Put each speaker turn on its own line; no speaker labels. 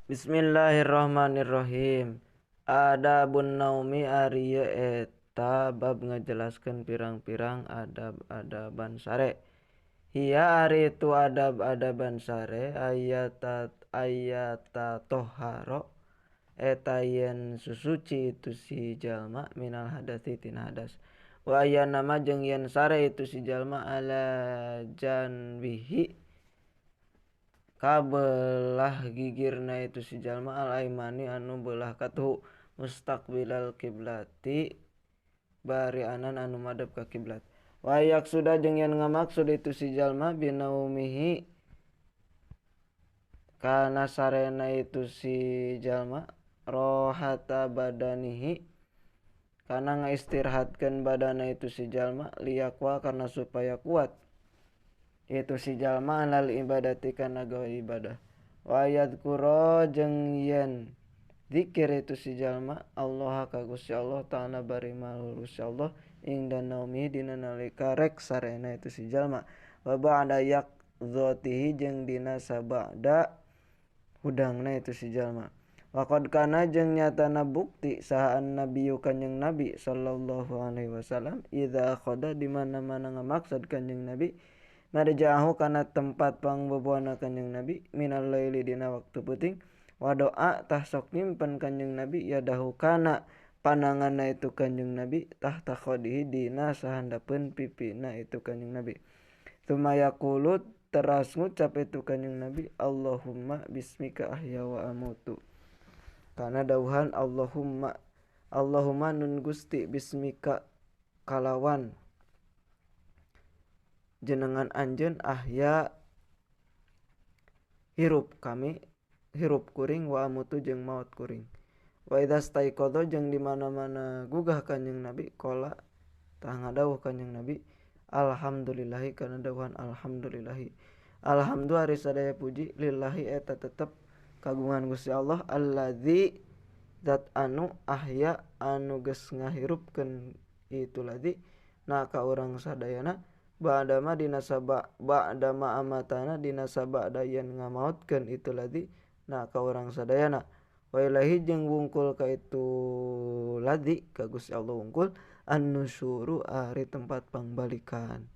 Bismillahirrahmanirrahim. Adabun naumi ari ieu eta bab ngajelaskeun pirang-pirang adab-adaban sare. Hiya ari itu adab-adaban sare ayata toharo eta yen susuci itu si jalma minal hadatsi tina hadas. Wa ayana ma jeung yen sare itu si jalma ala janbihi kabelah gigirna itu si jalma al aimani anu belah katuhu mustaqbilal kiblati bari anan anu madep ka kiblat. Wa yaqsuda jeung yen ngamaksud itu si jalma binaumihi kana sarena itu si jalma rohata badanihi kana ngaistirahatkeun badana itu si jalma liyaqwa karena supaya kuat itu si jalma alal ibadati kana gawe ibadah. Wa yadhkura jeung yen zikir itu si jalma Allah ka Gusti Allah ta'ala bari maluhur Gusti Allah ing danaumi dina nalika rek sarena itu si jalma. Wa ba'da yaqzatihi jeung dina sabada hudangna itu si jalma. Wa qad kana jeung nyatana bukti saha annabiyyu kanjeng Nabi sallallahu alaihi wasallam idza akhadha di mana-mana ngamaksud kanjeng Nabi marja'ahu kana tempat pangboboana kanjeng Nabi minal laili dina waktu peuting wa doa tah sok nyimpen kanjeng Nabi yadahu kana pananganna itu kanjeng Nabi tahta khodihi dina sahandapeun pipina itu kanjeng Nabi. Tsumma yaqulu teras ngucap itu kanjeng Nabi Allahumma bismika ahya wa amutu. Kana dauhan Allahumma Allahumma nun Gusti bismika kalawan jenengan anjeun ahya hirup kami hirup kuring wa amutu jeung maot kuring. Wa idza staiqadha jeung di mana-mana gugah kanjeng Nabi qala tah ngadawuh kanjeng Nabi alhamdulillahi kana dawuhan alhamdulillahi. Alhamdu ari sadaya puji lillahi eta tetep kagungan Gusti Allah allazi zat anu ahya anu geus ngahirupkeun itu ladzi na ka urang sadayana ba'dama dina saba ba'dama amatana dina sabada yen ngamaotkeun itu ladzi na ka urang sadayana. Wa ilahi jeung wungkul ka itu ladzi ka Gusti Allah wungkul an-nusyuru ari tempat pangbalikan.